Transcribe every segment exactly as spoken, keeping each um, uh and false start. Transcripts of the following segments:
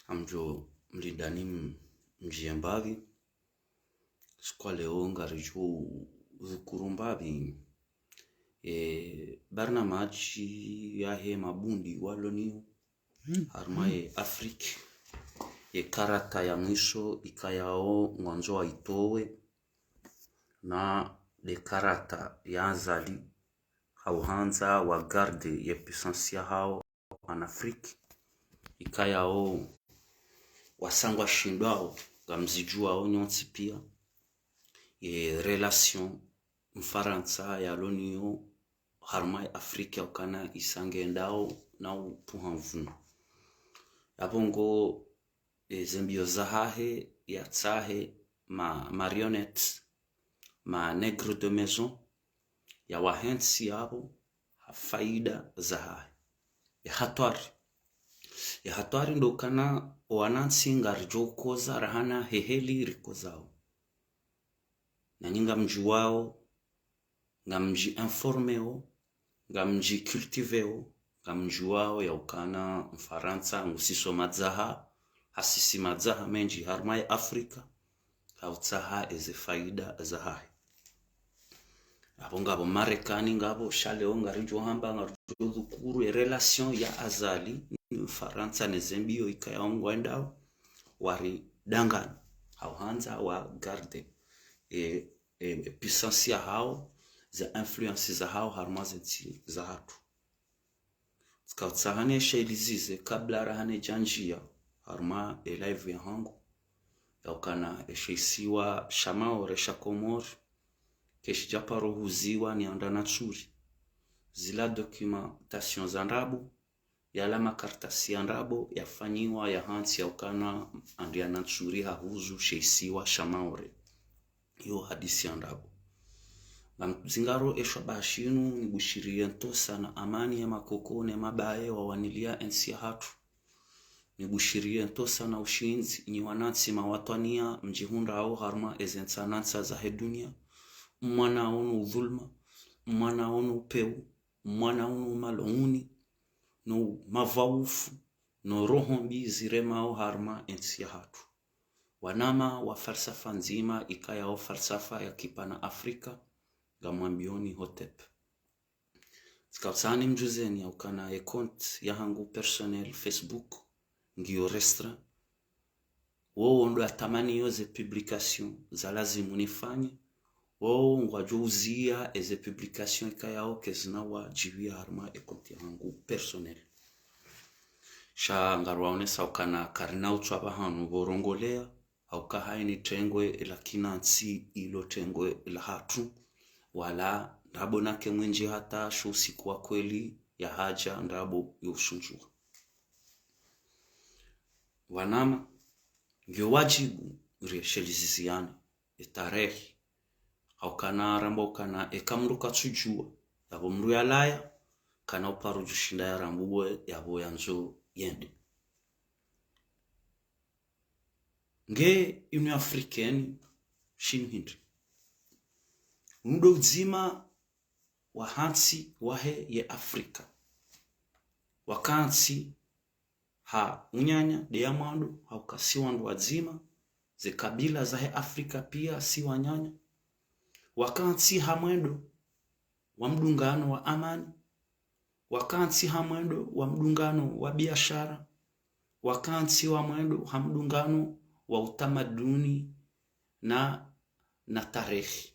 Ngamdjo mlindani m-, mdjiye mbapvi. Siku ya leo ngaridjo dhukuru mbapvi, e, barnamaji yahe mabundi walo nayo harumwa ye Afrique, ye karata ya mwiso ikayao ngwandzo waitowe, na nde karata ya Azali, ha uhandza wa garder ye puissance yahao en Afrique, ikayao wasangwa shindwao, ngamzidjuwao nyontsi pia, ye relation Mfarantsa yalo nayo harumwa ye Afrique, yaukana isa ngendao na upvuha mvuno. Yapvo ngo, e, ze mbio zahahe, yatsahe ma marionnettes, ma nègres de maison, yawahentsi yapvo ha faida zahahe. Ye hatwari. Ye hatwari ndo ukana owanantsi ngaridjo ukoza rahana heheli rikozao. Nanyi ngamdjuwao, ngamdji informeo, ngamdji cultiveo, ngamdjuwao yaukana Mfarantsa ngushiso madzaha, hashishi madzaha mendji harumwa ye Afrika, ha utsaha eze faida zahahe. Apvo ngapvo Marekani, ngapvo sha leo ngaridjo hamba, ngaridjo dhukuru ye relation ya Azali ni Mfarantsa ne ze mbio ikayao ngwendao, waridanganya, ha uhandza wa garder, e, e, e puissance yahao, ze influence zahao harumwa ze ntsi zahatru. Tsika utsaha ne shelizize kabla rahana djandjia harumwa e live yahangu, yaukana eshe isiwa sha Maore sha Komori, keshidjaparo huziwa ni anda na tsuri. Zila documentation za ndrabo, yala makartasi ya ndrabo yafanyiwa yahantsi yaukana andia na tsuri hahuzu she isiwa sha Maore. Iyo hadisi ya ndrabo. Ngamzingaro eshwa bahashinu, nibushiriye ntsontsa na amani ya makoko ne mabaye wawanilia entsi yahatru. Nibushiriye ntsontsa na ushindzi, nyi wanantsi mawatwaniya mdjihundrao harumwa eze ntsanantsa zahe dunia. Mwanao no udhuluma, mwanao no upeu, mwanao no umalouni, no mavaufu, no roho mbi ziremao harumwa entsi yahatru. Wanama wa falsafa ndzima ikayao falsafa ya kipana Afrika, ngamwambioni Hotep. Tsika utsaha nimdjuzeni yaukana ye compte yahangu personnel Facebook ngiyo restreint. Wowo ndo atamaniyo ze publication za lazimu nifanye. Wowo ngwadjo uziya eze publication ikayao kazina wadjibiya harumwa e compte yahangu personnel. Sha ngarwaonesa ukana karina utswa pvahanu pvorongoleya, hauka haini tengwe la kinantsi ilo tengwe lahatru, wala ndrabo nake mwendji hata sho usiku wa kweli yahadja ndrabo yo ushundjuwa. Wanama, ngiyo wadjibu riesheliziziane e tarehi, haukana ramba ukana eka mndru katsudjuwa, yapvo mndru yalaya, kana uparo djushinda yarambuwe yapvo yandzo yende. Nge Union Africaine shinu hindri? Unu ndo udzima wahantsi wahe ye Afrika. Wakantsi ha unyanya nde ya mwando, hauka si wandru wadzima, ze kabila zahe Afrika pia si wananya. Wakantsi ha mwendo wa mdungano wa amani, wakantsi ha mwendo wa mdungano wa biashara, wakantsi ha mwendo ha mdungano wa utamaduni na, na tarehi.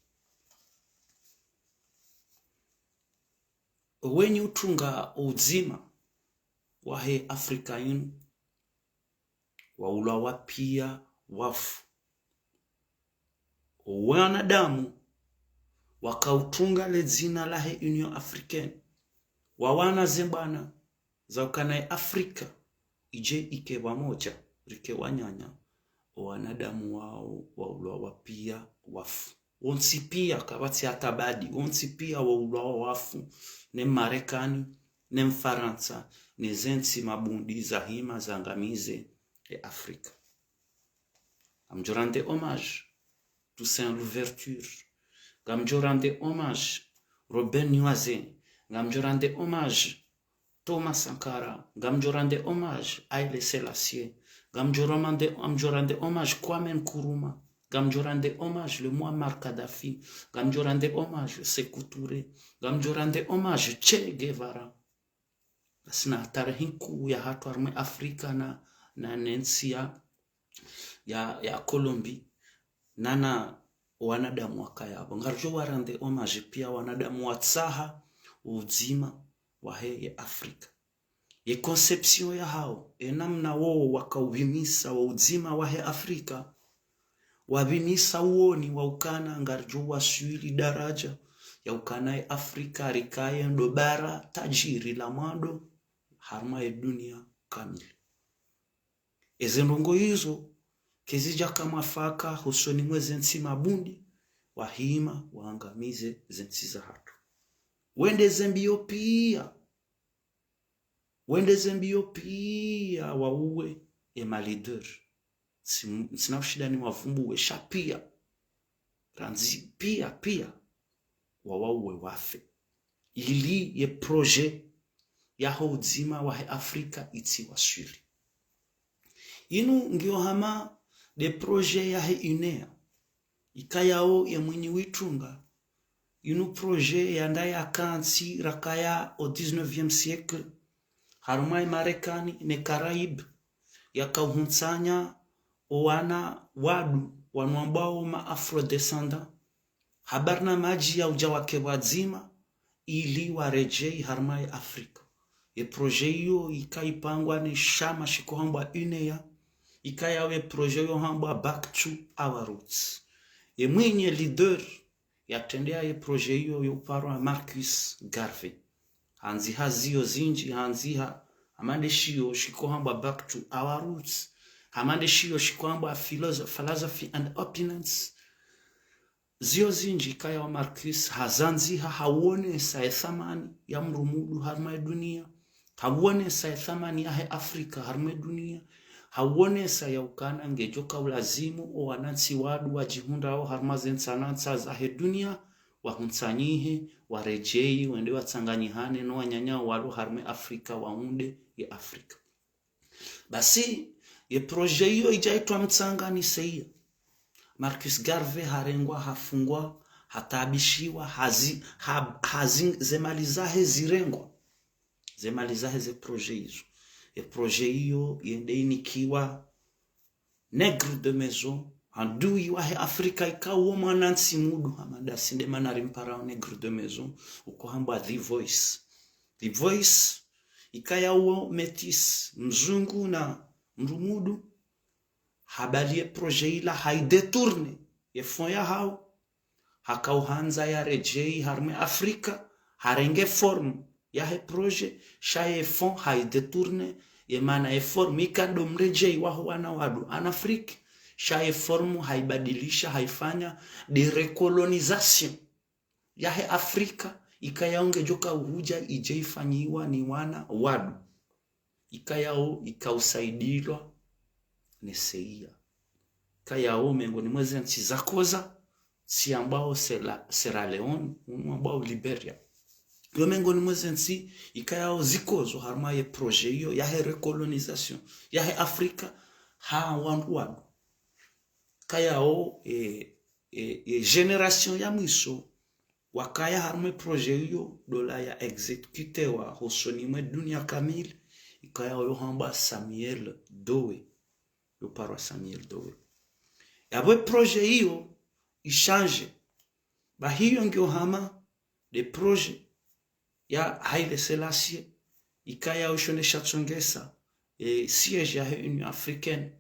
Wenyi utunga udzima wahe Afrika inu, waulwa wapia wafu. Wanadamu wakautunga le dzina lahe Union Africaine, wawana ze mbwana za ukana ye Afrika idje ike pvamodja, rike wananya, owanadamu wao waulwa wapia wafu. wontsi pia, kapvatsi hata badi, wontsi pia waulwa wafu, ne Marekani, ne Mfarantsa, ne zentsi mabundi zahima zangamize ye Afrika. Ngamdjo rendre hommage Toussaint Louverture, ngamdjo rendre hommage Robert Nyuaze, ngamdjo rendre hommage Thomas Sankara, ngamdjo rendre hommage Haile Selassie, ngamdjo rendre, ngamdjo rendre hommage Kwame Nkrumah, ngamdjo rendre hommage le Muammar Kadhafi, ngamdjo rendre hommage Sekou Touré, ngamdjo rendre hommage Che Guevara. Ngasina tarehi nkuu ya hatru harumwa Afrika na, na, ne ntsi ya, ya, ya Colombie, nana wanadamu wakaya pvo. Ngaridjo wa rendre hommage pia wanadamu watsaha udzima wahe ye Afrika. Ye conception yahao, ye namna wowo wakaupvimisa wo udzima wahe Afrika, wapvimisa uoni wa ukana ngaridjo waswili daraja ya ukana ye Afrika rikaye ndo bara tajiri la mwando harumwa ye dunia kamili. Eze ndrongoo izo kezidjaka mwafaka hosoni mwe zentsi mabundi wahima waangamize zentsi zahatru. Wende ze mbio pia, wende ze mbio pia wauwe ye ma leader. Tsi-, tsina ushinda niwavumbuwe sha pia. Randzi pia, pia wawauwe wafe. Ili ye projet yaho udzima wahe Afrika itsiwaswili. Inu ngiyo hama nde projet yahe UNEA, ikayao ye mwinyi uitunga. Inu projet yanda yakantsi rakaya au dix-neuvième siècle, harumwa ye Marekani ne Caraïbes, yakauhuntsanya owana wadu wanu wambwao ma afro-descendants, ha barnamadji ya udja wake pvwadzima ili waredjei harumwa ye Afrika. Ye projet iyo ikaipangwa ne shama shikohambwa UNEA, ikayao ye projet yohambwa Back to Our Roots. Ye mwinyi leader yatrendea ye projet iyo yoparwa Marcus Garvey. Handziha zio zindji, handziha hama nde shio shikohambwa Back to Our Roots, hama nde shio shikohambwa Philosoph-, Philosophy and Opulence. Zio zindji ikayao Marcus hazandziha hauonesa ye thamani ya mdru mudu harumwa ye dunia, hauonesa ye thamani yahe Afrika harumwa ye dunia, hauonesa ya ukana ngedjoka ulazimu owanantsi wadu wadjihundrao harumwa zentsanantsa zahe dunia wahuntsanyihe, waredjei, wende watsanganyihane no wananyao walo harumwa ye Afrika waunde ye Afrika. Basi, ye projet iyo idja itwa mtsanga ni seia. Marcus Garvey harengwa, hafungwa, hataabishiwa, hazi-, ha-, hazi-, ze mali zahe zirengwa. Ze mali zahe ze projet izo. Ye projet iyo yende inikiwa nègre de maison, handui wahe Afrika ikao mwanantsi mudu hama ndasi, nde mana rimparao nègre de maison, ukohambwa Du Bois. Du Bois, ikayao métis, mzungu na mdru mudu, habali ye projet ila haidétourné ye fonds yahao, hakauhandza yaredjei harumwa ye Afrika, harenge forme yahe projet, sha ye fonds haidétourné, ye mana ye forme ikando mredjei waho wana wadu en Afrique, sha ye forme haibadilisha, haifanya de recolonisation yahe Afrika, ikayao ngedjoka uhudja idje ifanyiwa ni wana wadu. Ikayao ikausaidiwa ne seia. Ikayao mengoni mwa zentsi zakoza, tsi ambwao Sierra, Sierra Leone, unu ambwao Liberia. Yo mengoni mwa zentsi ikayao zikozo harumwa ye projet iyo yahe recolonisation yahe Afrika ha wandru wadu. Ikayao, e, e, e génération ya mwiso wakaya harumwa ye projet iyo, ndo la ya exécutewa hosoni mwe dunia kamili, ikayao yohambwa Samuel Doe. Yoparwa Samuel Doe. Yapvo ye projet iyo ishanje. Bahi iyo ngiyo hama nde projet ya Haile Selassie, ikayao isho nde shatsongesa, e, siège yahe Union Africaine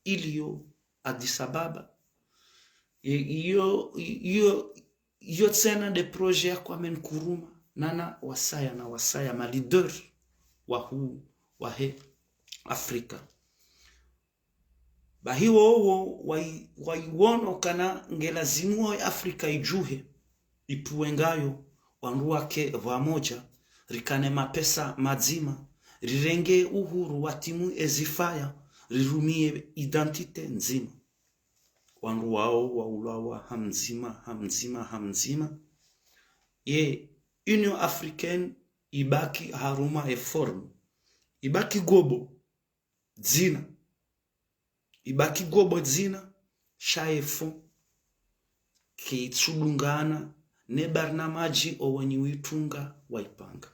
iliyo Addis Ababa. E, iyo, iyo, iyo tsena nde projet ya Kwame Nkrumah, nana wasaya na wasaya ma leader wahuu wahe Afrika. Bahi wowo wai-, waiwono kana ngelazimu wa Afrika idjuhe, ipvuwe ngayo, wandru wake pvwamoja, rikane mapesa madzima, rirenge uhuru wa timu ezifaya, rirumie identité ndzima. Wandru wao waulawa ha mdzima, ha mdzima, ha mdzima. Ye Union Africaine ibaki harumwa e forme. Ibaki gobo dzina. Ibaki gobo dzina, sha e fond ketsudungana ne barnamaji owenyi uitunga waipanga.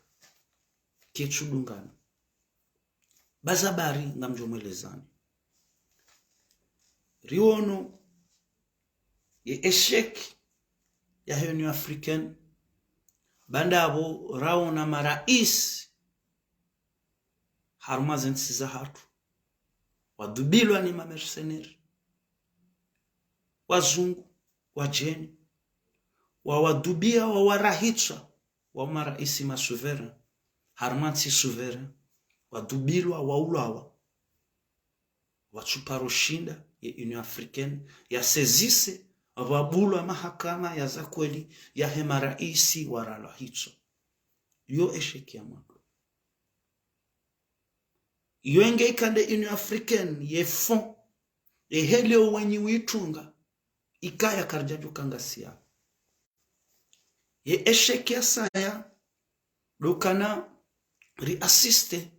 Ketsudungana. Baza bari ngamdjo mwelezani. Riwono ye échec yahe Union Africaine, baanda apvo rawona marais harumwa zentsi zahatru, wadhubilwa ni mamercenaires, wazungu, wadjeni, wawadhubia, wawarahitswa, wa marais ma souverain, harumwa ntsi souverain, wadhubilwa, waulawa. Watsuparo shinda ye Union Africaine ya saisisse, wabulwa mahakama ya za kweli, yahe marais waralwa hitswa. Yo échec ya mwando. Yo inge ikande Union Africaine ye fond, ehe leo wenyi uitunga, ikaya karidjadjo kangasiya. Ye échec ya saya, ndo kana ri assiste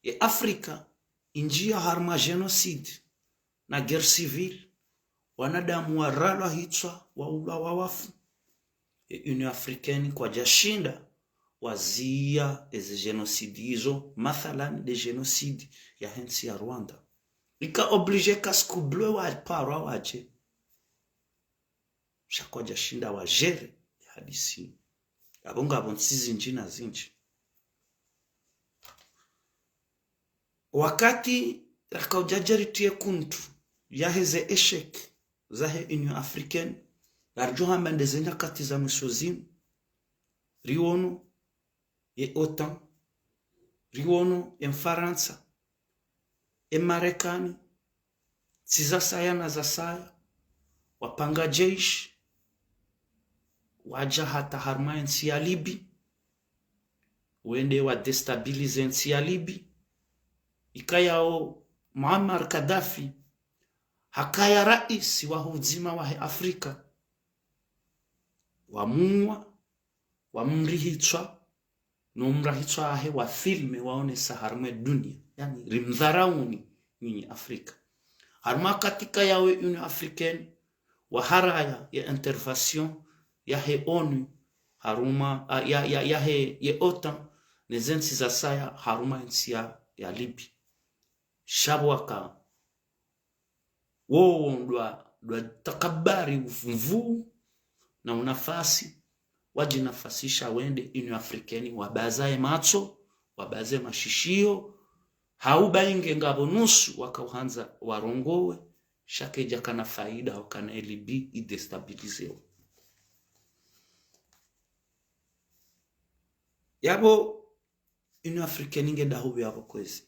ye Afrika injia harumwa génocide na guerre civile, wanadamu waralwa hitswa, waulawa, wafu. Ye Union Africaine kwadjashinda waziya eze génocide izo, mathalan nde génocide yahe ntsi ya Rwanda. Ika obligé casque bleu waparwa wadje. Sha kwadjashinda wagérer hadisi. Apvo ngapvo ntsi zindji na zindji. Wakati rakaudjadja ritriye kuntru yaheze échec zahe Union Africaine, ngaridjo hamba ndeze nyakati za mwiso zinu, riwono ye OTAN, riwono ye Mfarantsa, ye Marekani, ntsi za saya na za saya, wapanga jeshi, wadja hata harumwa ye ntsi ya Libye, wende wa déstabiliser ntsi ya Libye. Ikayao Muammar Kadhafi hakaya rais waho udzima wahe Afrika, wamuwa, wamrihitswa, no mrahitswa wahe wafilme waonesa harumwa e dunia. Yaani, rimdharauni nyinyi Afrika. Harumwa katika yawe Union Africaine, waharaya ye intervention yahe ONU, harumwa, a, ya, ya, yahe, ye OTAN, neze ntsi za saya harumwa ntsi ya, ya Libye. Sha pvo waka wowo ndwa, ndwa takabari uvumvu na unafasi, wadjinafasisha wende Union Africaine, wabaza ye matso, wabaze mashishiyo, hauba inge ngapvo nusu wakauhandza warongowe, sha kedjakana faida, hukana e Libye idéstabilisewa. Yapvo Union Africaine nge dahupvi yapvo kwezi.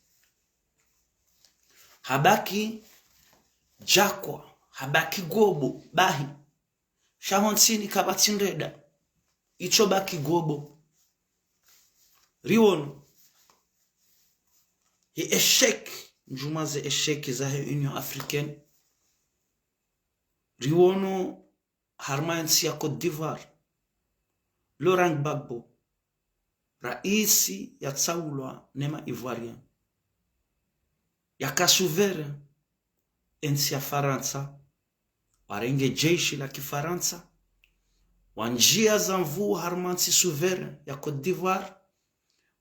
Habaki djakwa, habaki gobo, bahi. Sha ho ntsini kapvatsi ndreda. Itso baki gobo. Riwono. He échec, ndjuma ze échec zahe Union Africaine. Riwono harumwa ye ntsi ya Côte d'Ivoire, Laurent Gbagbo, raisi yatsaulwa ne ma Ivoiriens, yaka souverain e ntsi ya Farantsa, warenge jeshi la Kifarantsa, wanjia za nvuu harumwa ntsi souverain ya Côte d'Ivoire,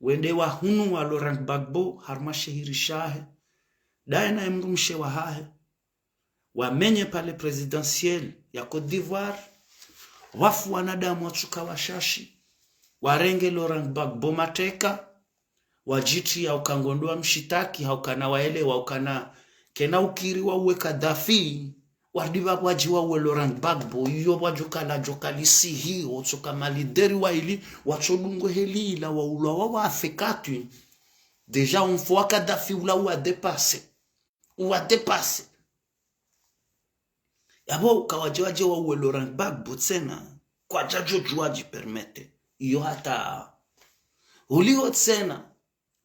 wende wahunuwa Laurent Gbagbo harumwa shehiri shahe, ndaye na ye mdrumshe wahahe, wamenye palais présidentiel ya Côte d'Ivoire, wafu wanadamu watsuka washashi, warenge Laurent Gbagbo mateka, wadjitriya uka ngondo wa mshitaki, haukana waelewa ukana kena ukiri wauwe Kadhafi, warudi pvapvo wadji wauwe Laurent Gbagbo, iyo pvwadjo kala djo kalisihi, otsoka malideri waili, watsodungo heli ila waulwa wawafe katwi. Déjà, umfo wa Kadhafi ula uwa dépassé. Uwa dépassé. Yapvo kawadje wadje wauwe Laurent Gbagbo tsena, kwadjadjo djuwa djipermete. Iyo hata. Uliho tsena,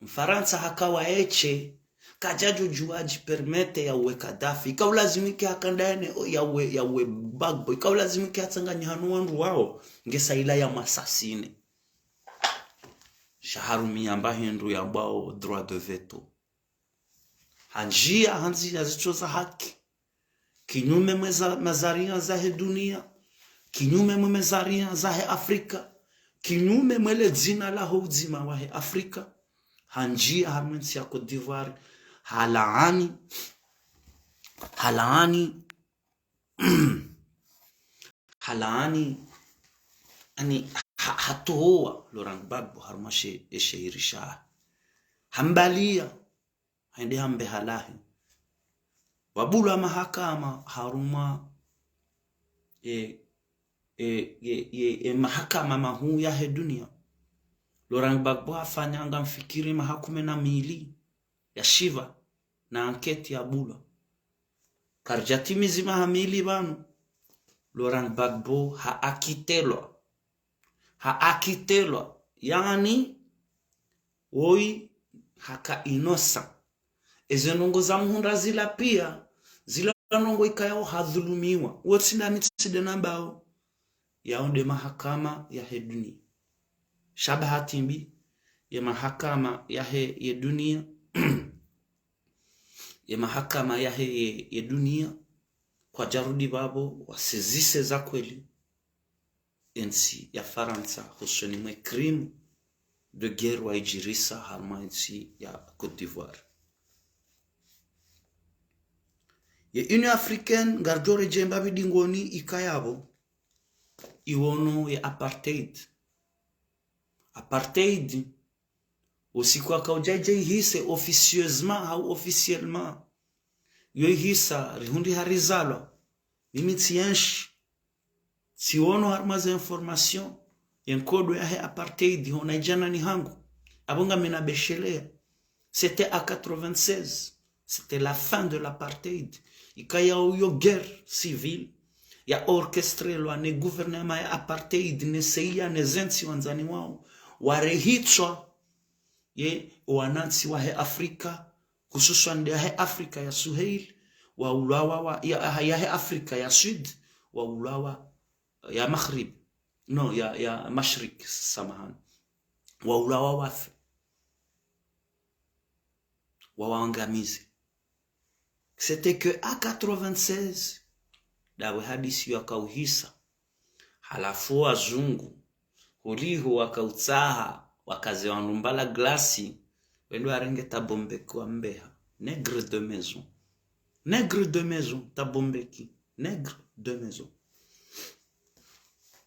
Mfarantsa haka waeshe, kadjadjo djuwa djipermete yauwe Kadhafi. Ika ulazimu ike haka ndayene, o, yauwe, yauwe Gbagbo. Ika ulazimu ike hatsanganye hanu wandru wao, nge sa ila yamwasasine. Sha harumia mba hindru yambwao droit de veto. Handjia, handjia zitso za haki. Kinyume mwe za, mazaria zahe dunia. Kinyume mwe mazaria zahe Afrika. Kinyume mwe le dzina laho udzima wahe Afrika. Handjia harumwa entsi ya Côte d'Ivoire. Halaani. Halaani. Halaani. Ani, ha, hatowa Laurent Gbagbo harumwa she, eshe hirisha. Hambalia. Hende hambe halahi. Wabulwa mahakama harumwa e, e, e, e, e mahakama mahuu yahe dunia. Laurent Gbagbo hafanya ngamfikiri maha kume na mili ya shiva na enquête yabulwa. Karidjatimizi maha mili pvanu. Laurent Gbagbo haakitelwa. Haakitelwa. Yaani, woyi haka innocent. Eze ndrongo za muhundra zila pia, zila ndrongo ikayao hadhulumiwa. Uwo tsi ndami tsi nde nambao. Yao nde mahakama yahe dunia. Sha bahati mbi, ye mahakama yahe ye dunia. Ye mahakama yahe ye, ye dunia. Kwadjarudi pvapvo, wasezise za kweli. Entsi ya Farantsa, hosoni mwe crime de guerre waidjirisa harumwa entsi ya Côte d'Ivoire. Ye Union Africaine, ngaridjo redjea mba pvi dingoni ikayapvo, iwono ye apartheid. Apartheid, usiku wakaudja idje ihise officieusement hau officiellement. Yo ihisa, rihundri harizalwa. Mimi tsienshi. Tsiwono harumwa ze information, ye nkodo yahe apartheid, hona idjanani hangu. Apvo ngamina beshelea. C'était à quatre-vingt-seize. C'était la fin de l'apartheid. Ikayao yo guerre civile ya orchestrelwa ne gouvernement ya apartheid, ne C I A, ne zentsi wandzani wao. Warehitswa, ye, wanantsi wahe Afrika, hususwan nde yahe Afrika ya Suheil, waulwawa wa, ya, yahe Afrika ya Sud, waulwawa, ya Maghrib, no, ya, ya Mashrik, samahani. Waulwawa wafe. Wawaangamize. C'était que à quatre-vingt-seize, ndawe hadisi yo wakauhisa. Halafu wazungu, holiho wakautsaha, wakaze wandru mbala glasi, wende warenge Thabo Mbeki wambeha. Nègre de maison. Nègre de maison, Thabo Mbeki. Nègre de maison.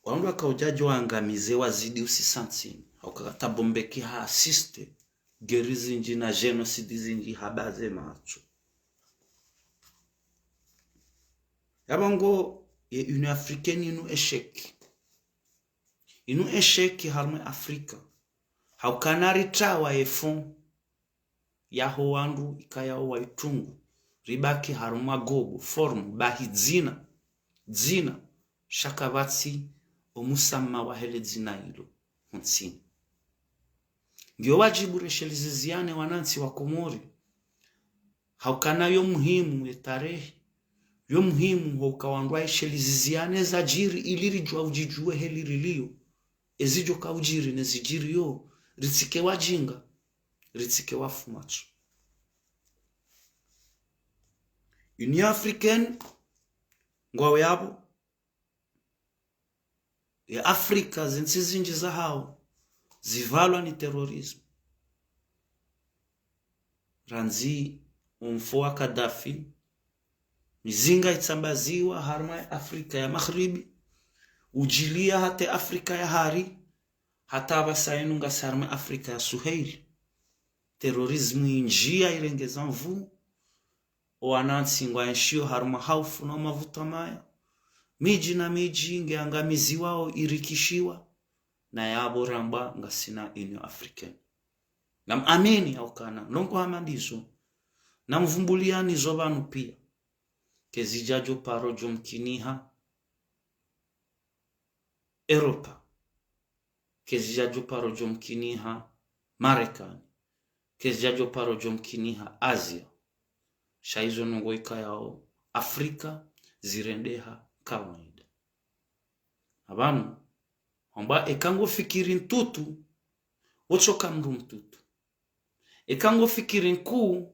Wandru wakaudja djo waangamize wazidi usisa ntsini. Hauka Thabo Mbeki ha assiste guerre zindji na génocide zindji habaze matso. Yapvo ngo ye Union Africaine inu échec. Inu échec harumwa Afrika. Haukana ritrawa ye fonds yaho wandru ikayao waitungu. Ribaki harumwa gobo, forme, bahi dzina. Dzina, sha kapvatsi omusamma wahe le dzina ilo, hontsini. Ngiyo wadjibu resheleziane wanantsi wa Komori. Haukana yo muhimu ye tarehi. Yo muhimu hauka wandru waisheleziane zadjiri ili ridjuwa udjidjuwe heli riliyo. Ezidjo kaudjiri ne zidjiriyo. Ritsike wadjinga. Ritsike wafu matso. Union Africaine, ngwawo yapvo. Ye Afrika, zentsi zindji zahao, zipvalwa ni terrorisme. Randzi omfo wa Kadhafi, mizinga itsambaziwa harumwa ye Afrika ya Maghribi, udjilia hata Afrika ya Hari, hata apvasa inu ngasi harumwa ye Afrika ya Suheili. Terrorisme indjia irengeza nvu, owanantsi ngwaenshio harumwa haufu na mavuta maya. Midji na midji ngeangamiziwao irikishiwa, na yapvo ramba ngasina Union Africaine. Ngamamini haukana, ndrongoo hama ndizo, namvumbuliani zo pvanu pia. kezidjadjo paro djomkiniha Europa, kezidjadjo paro djomkiniha Marekani, kezidjadjo paro djomkiniha Asia. Sha izo ndrongoo ikayao Afrika zirendeha kawaida. Apvanu, hamba eka ngofikiri ntutu, wotsoka mndru mtutu. Eka ngofikiri nkuu,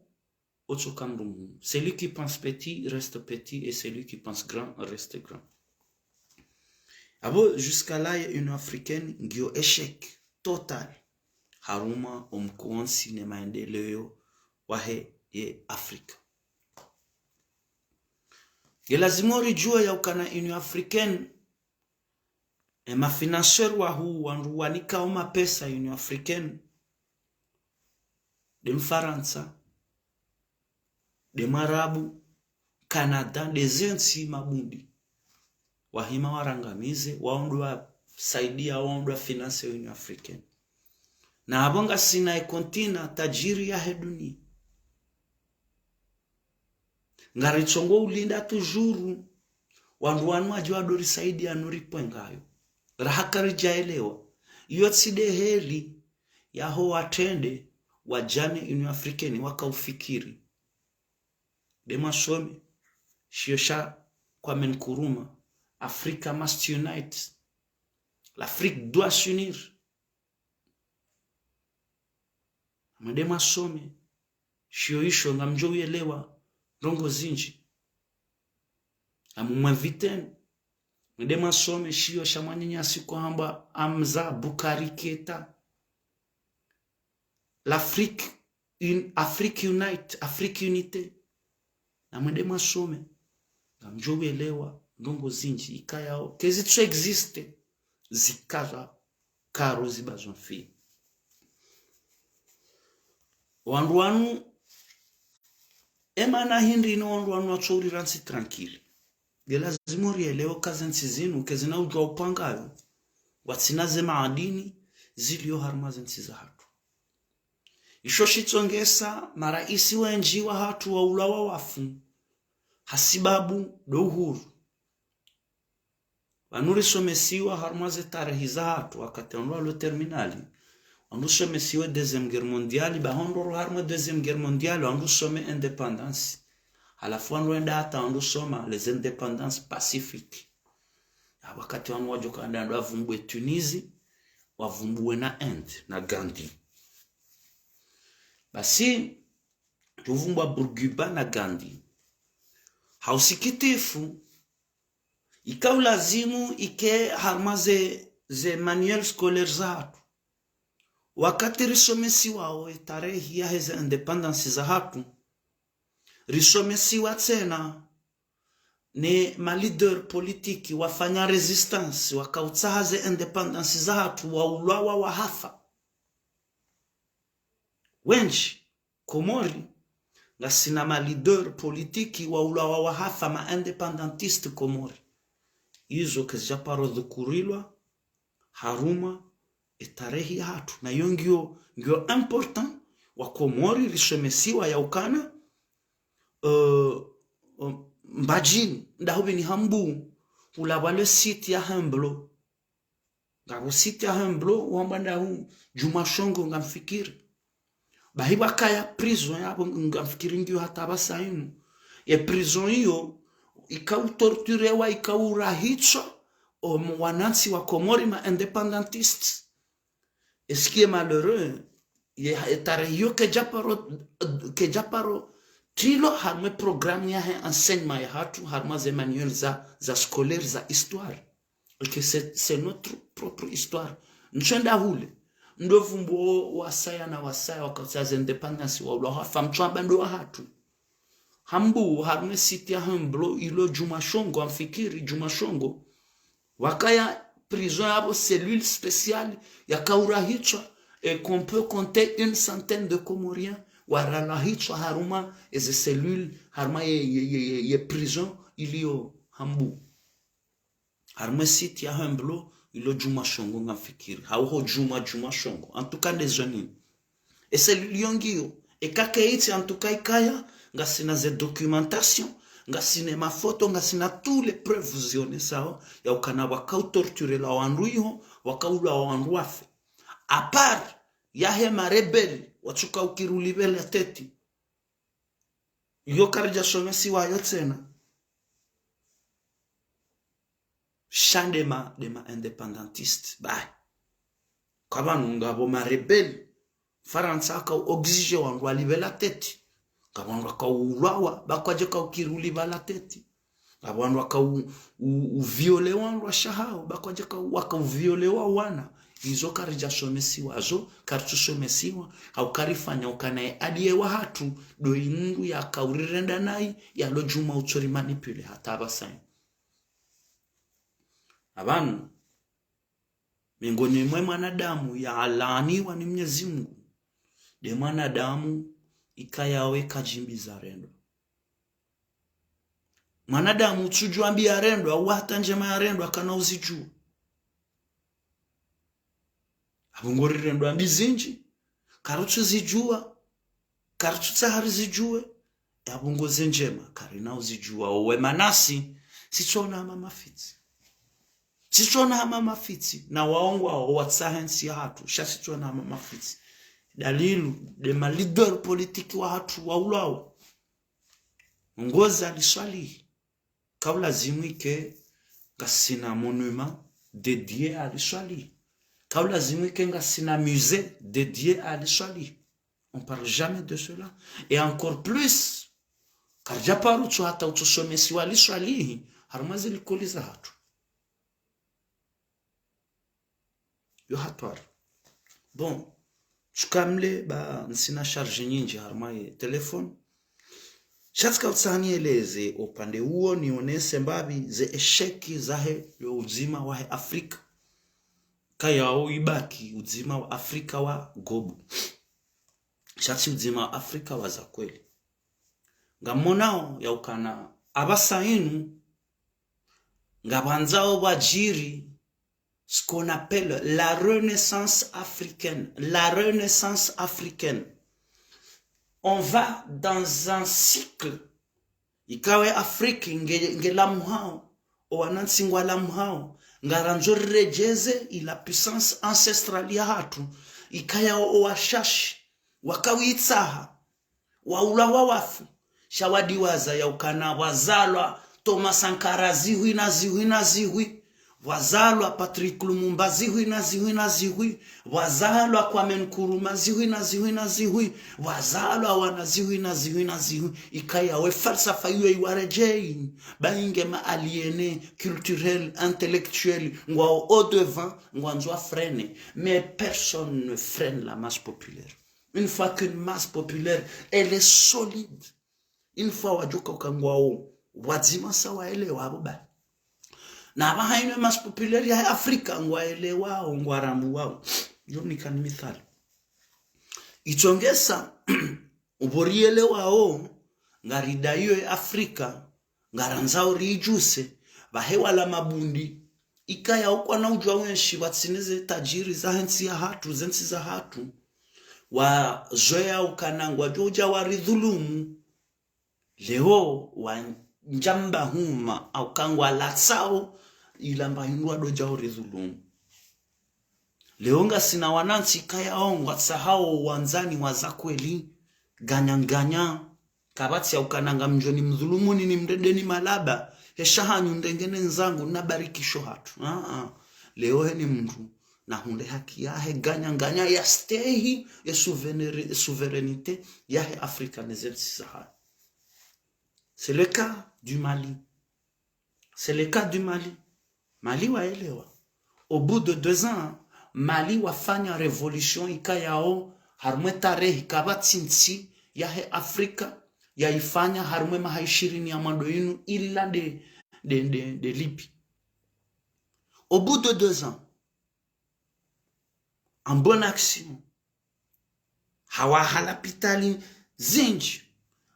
wotsoka mndru mhuu. Celui qui pense petit reste petit et celui qui pense grand reste grand. Apvo, jusqu'à là, ye Union Africaine ngiyo échec total harumwa omkono wontsi ne maendeleo wahe ye Afrika. Nge lazimu ridjuwe ya ukana Union Africaine, e mafinanceur wahuu, wandru wanikao mapesa Union Africaine, nde Mfarantsa, nde Mwarabu, Canada, nde zentsi mabundi. Wahima warangamize, wao ndo wasaidia, wao ndo wafinance Union Africaine. Na apvo ngasina e continent tajiri yahe dunia. Ngaritsongo ulinda toujours wandru wanu wadje wadorisaidia no ripvwe ngayo. Raha karidjaelewa. Iyo tsi nde heli yaho watrende wadjane Union Africaine wakaufikiri. Nde mwasome shiyo sha Kwame Nkrumah, Africa must unite. L'Afrique doit s'unir. Mwende mwasome shiyo isho ngamdjo uyelewa ndrongoo zindji. Ngamumwinviteni mwende mwasome shiyo sha mwananyasi uhambwa Hamza Boukari Keita. L'Afrique, une Afrique unite, Afrique unité. Namwende mwasome, ngamdjo uyelewa ndrongoo zindji ikayao kezitso existe, zikaza karo ziba zo mfi. Wandru wanu, e mana hindri inu wandru wanu watsourira ntsi tranquille? Nge lazimu rielewe ka zentsi zinu kezina udjuwa upvangayo, watsina ze maadini zilio harumwa zentsi zahatru. Isho shitsongesa maraisi wendji wahatru waulawa wafu hasibabu ndo uhuru. Pvanu risomesiwa harumwa ze tarehi zahatru, wakati wandru walo terminali, wandru usomesiwa Deuxième Guerre Mondiale, ba hondro ro harumwa Deuxième Guerre Mondiale, wandru usome indépendance. Halafu wandru wenda hata wandru usoma les indépendances pacifiques. Ya wakati wanu wadjoka wandru wavumbuwe Tunisie, wavumbuwe na Inde, na Gandhi. Basi, tuvumbwa Bourguiba na Gandhi. Ha usikitifu, ika ulazimu ike harumwa ze, ze manuel scolaire zahatru. Wakati risomesiwao e tarehi yahe ze indépendance zahatru, risomesiwa tsena ne ma leader politique wafanya résistance, wakautsaha ze indépendance zahatru, waulawa wahafa. Wendji, Komori, ngasina ma leader politique waulawa wahafa, ma indépendantiste Komori. Izo kezidja paro dhukurilwa harumwa e tarehi yahatru. Na iyo ngiyo, ngiyo important wa Komori risomesiwa ya ukana, euh, euh, Mbadjini, ndahu bini Hambu, hulawa le site ya Hemblo. Ngapvo site ya Hemblo, wamba ndahu Djuma Shongo ngamfikiri. Bahi pvwakaya prison yapvo ngamfikiri ngiyo hata pvasa inu. Ye prison iyo, ikautorturewa, ikaurahitswa, o m-, wanantsi wa Komori ma indépendantistes. Et ce qui est malheureux, ye, ye tarehi iyo kedja paro, kedja paro trilwa harumwa e programme yahe enseignement yahatru, harumwa ze manuel za, za scolaire za histoire. Et que c'est, c'est notre propre histoire. Ntsu enda hule. Ndo vumbuo wasaya na wasaya wakati wa ze indépendance waulawa wahafa, mtsu amba ndo wahatru. Hambu, harumwa e site ya Hemblo, ilo Djuma Shongo, ngamfikiri Djuma Shongo. Wakaya prison yapvo cellule spéciale yakaurahitswa, et qu'on peut compter une centaine de Comoriens, waralahitswa harumwa eze cellule, harumwa ye, ye, ye, ye, ye prison ilio Hambu. Harumwa e site ya Hemblo, ilo Djuma Shongo ngamfikiri. Hau ho Djuma, Djuma Shongo. En tout cas, ndezo nini. E cellule iyo ngiyo. Eka kayitsi, en tout cas, ikaya, ngasina ze documentation, Ngasina mafoto, ngasina toutes les preuves zionesao ya ukana wakautorturela wandru iho, wakaula wandru wafe. À part yahe marebelle watsuka ukiri ulivela tête. Iyo karidjasomesiwa yo tsena. Sha ndema, ndema indépendantiste. Bah. Kwa pvanu ngapvo marebelle. Farantsa akau exiger wandru walivela tête. Ngapvo wandru wakaulwawa, ba kwadjaka ukiri ulivela tête. Ngapvo wandru wakau, u, u viole wandru washe hao, ba kwadjaka, wakauviolewa wana. Izo karidjasomesiwa zo, karitsusomesiwa, hau karifanya ukana ye allié wahatru, ndo indru yakaurirenda nayi, yalo djuma utsori manipuler hata apvasa inu. Apvanu, miongoni mwe mwanadamu yalaaniwa ni Mnyezi Mungu, nde mwanadamu ikayao kadjimbiza rendwa. Mwanadamu utsudjua mbi yarendwa, au hata ndjema yarendwa, kana uzidjua. Apvo ngori rendwa mbi zindji, karutsuzidjua, karutsutsaha rizidjue, yapvo ngoze ndjema, karina uzidjua, owe manasi, sitsona hama mafitsi. Sitsona hama mafitsi, na waongwao watsaha entsi yahatru, sha sitsona hama mafitsi. Dalilu, nde ma leader politique wahatru waulwawa. Ngozi Ali Swalihi. Kaulazimu ike ngasina monument dédié à Ali Swalihi. Kaulazimu ike ngasina musée dédié à Ali Swalihi. On parle jamais de cela. Et encore plus, karidjaparo utso hata utsosomesiwa Ali Swalihi, harumwa ze likoli zahatru. Yo hatwari. Bon, shukamle ba ntsina charge nyindji harumwa ye téléphone. Sha tsika utsaha nieleze upande uwo nionese mbapvi ze échec zahe yo udzima wahe Afrika. Kayao ibaki udzima wa Afrika wa gobu. Sha tsi udzima wa Afrika wa za kweli. Ngamonao ya ukana apvasa inu, ngapvandzao pvwadjiri ce qu'on appelle la renaissance africaine. La renaissance africaine. On va dans un cycle. Ikao ye Afrique nge, ngelamuhao, owanantsi ngwalamuhao, ngarandzo riredjeze ila puissance ancestrale yahatru, ikayao owashashi wakawitsaha, waulwa wawafu, sha wadiwaza ya ukana pvwazalwa Thomas Sankara zihwi na zihwi na zihwi, pvwazalwa Patrice Lumumba zihwi na zihwi na zihwi, pvwazalwa Kwame Nkrumah zihwi na zihwi na zihwi, pvwazalwa wana zihwi na zihwi na zihwi, ikayao ye falsafa iyo iwaredjei, ba inge ma aliénés culturels, intellectuels, ngwao au devant, ngwandzo wa freiner, mais personne ne freine la masse populaire. Une fois qu'une masse populaire, elle est solide, une fois wadjoka uka ngwao wadzima sa waelewa apvo bali. Na apvaha inu ye masse populaire yahe Afrika ngwaelewao, ngwarambuwao. Yo nikani mithali. Itsongeza, upvo rielewao, ngaridayo ye Afrika, ngarandzao riidjuse, pvahe wala mabundi, ikayao kwana udjua wenshi pvatsina ze tajiri zahe ntsi yahatru, ze ntsi zahatru, wazoea ukana ngwadjo udja waridhulumu, leo wandjamba huma, au ka ngwalatsao, ila mba hindru wadodja uridhulumu. Leo ngasina wanantsi ikayao ngwatsahao wandzani wa za kweli, nganya nganya, kapvatsi ya ukana ngamdjo nimdhulumuni nimredeni malaba, he sha hanyu ndengene ndzangu na barikisho hatru. Ah, ah. Leo heni mndru nahundre haki yahe nganya nganya yastehi ye souveraineté, souveraineté yahe Afrika ne ze ntsi zahahe. C'est le cas du Mali. C'est le cas du Mali. Mali waelewa. Au bout de deux ans, Mali wafanya révolution ikayao harumwa ye tarehi kapvatsi ntsi yahe Afrika yaifanya harumwa ye maha ishirini ya mwando inu ila nde, nde, nde, nde Libye. Au bout de deux ans, en bonne action, hawaha lapitali zindji.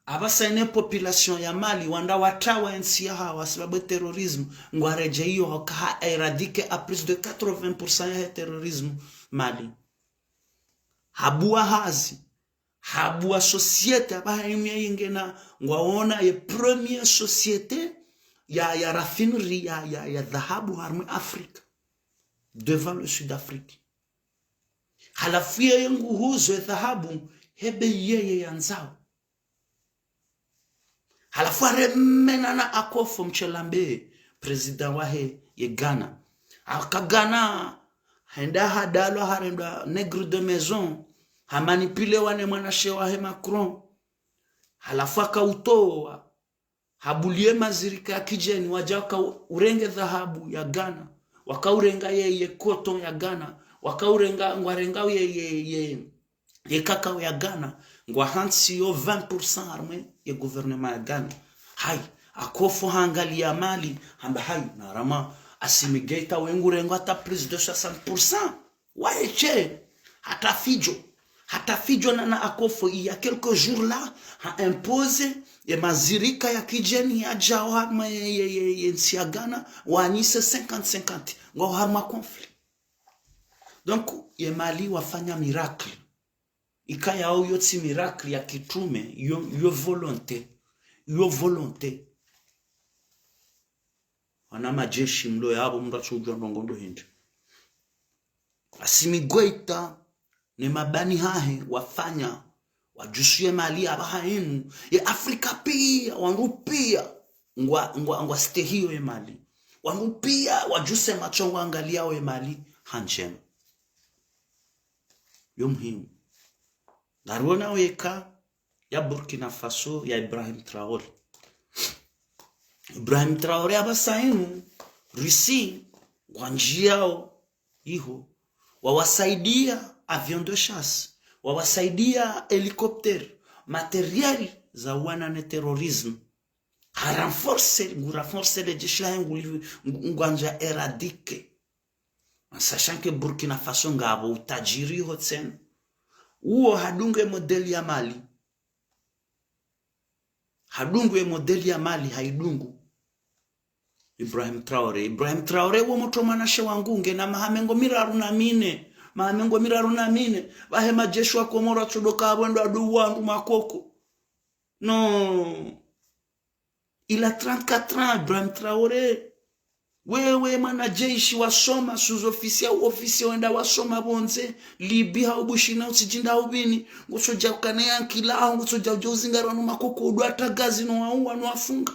Apvasa inu ye population ya Mali wandru watrawa entsi yahawo ha sababu ye terrorisme, ngwaredjeyi iyo haka ha éradiqué à plus de quatre-vingts pour cent yahe terrorisme Mali. Habuwa hazi, Habuwa société, apvaha imwe yengena, ngwaona ye première société ya, ya raffinerie ya, ya, ya dhahabu harumwa Afrika. Devant le Sud Afrique. Halafu yeye nguhuzo ye dhahabu, he bei yeye yandzao. Halafu haremeana na Akufo-Addo mtselambe, président wahe ye Ghana. Aka Ghana, henda hadalwa harendwa nègre de maison, hamanipulewa ne mwanamshe wahe Macron. Halafu akautowa, habuliye mazirika ya kidjeni, wadja waka u-, urenge dhahabu ya Ghana, wakaurenga ye, ye coton ya Ghana, wakaurenga, ngwarengao ye, ye, ye, ye cacao ya Ghana, ngwahantsiyo vingt pour cent harumwa ye gouvernement ya Ghana. Hayi, Akufo-Addo hangaliya mali, hamba hayi, narama, Assimi Goïta we ngurengo hata plus de soixante pour cent. Waye tse, hata fidjo. Hata fidjo na, na Akufo-Addo, il y a quelques jours là, ha imposé ye mazirika ya kidjeni yadjao harumwa ye, ye, ye, ye ntsi ya Ghana, wanyise cinquante cinquante. Ngwao harumwa conflit. Donc, ye Mali wafanya miracle. Ikayao yo tsi miracle ya kitrume, yo, yo volonté. Yo volonté. Wana majeshi mlo yapvo mndru atsudjuwa ndrongo ndo hindri. Assimi Goïta ne mabani hahe wafanya, wadjusuye Mali apvaha inu, ye Afrika piya, wandru piya, ngwa, ngwa, ngwastehiyo ye Mali. Wandru piya, wadjuse matso ngwangaliyao ye Mali, ha ndjema. Yo muhimu. Ngariwonao ye cas ya Burkina Faso ya Ibrahim Traoré. Ibrahim Traoré apvasa inu, Russie, ngwandjiyao iho, wawasaidiya avion de chasse, wawasaidiya hélicoptère, matériel za uwana ne terrorisme. Ha renforcer, ngu renforcer le jeshi lahe nguli, ngu, ngwandja éradiquer. En sachant que Burkina Faso ngapvo utajiri ho tsena. Uwo hadungu ye modèle ya Mali. Hadungu ye modèle ya Mali, hayidungu. Ibrahim Traoré. Ibrahim Traoré wo motro mwanamshe wangu, ngena maha mengo miraru na mine. Maha mengo miraru na mine. Pvahe majeshi wa Komoro atsodoka apvo ndo ado wandru makoko. Non. Il a trente-quatre ans, Ibrahim Traoré. Wewe mwanajeshi wasoma, sous-officier au officier wenda wasoma pvondze, Libye hau Bushini, utsidjinda hau Bini, ngutsodja ukana ye ankili yaho, ngutsodja udja uzingara wanu makoko, udo watra gaz no wauwa, no wafunga.